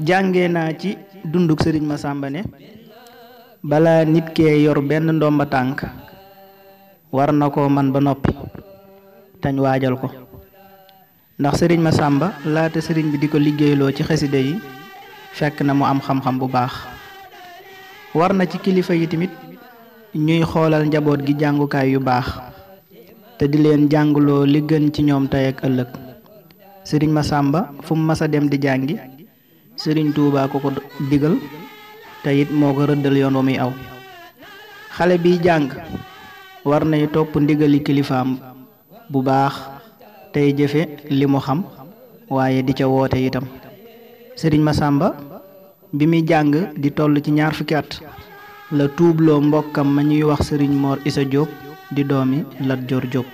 jànge naa ci dunduk sëriñ Masamba ne bala nit kee yor benn ndomba tànk war na ko man ba noppi tañ waajal ko ndax sëriñ Masamba laata sëriñ bi di ko liggéeyloo ci xasida yi fekk na mu am xam-xam bu baax war na ci kilifa yi tamit ñuy xoolal njaboot gi jàngukaay yu baax te di leen jàngloo li gën ci ñoom tey ak ëllëg sëriñ Masamba fu mu mas a dem di jàngi sëriñ Tuubaa ko ko digal te it moo ko rëddal yoon wa muy aw xale biy jàng war nay topp ndigali kilifaam bu baax tey jëfe li mu xam waaye di ca woote itam sëriñ Masamba bi muy jàng di toll ci 20 fukki at la tuubloo mbokkam ma ñuy wax sëriñ Mor Isa Diop di doomi Lat Joor Diop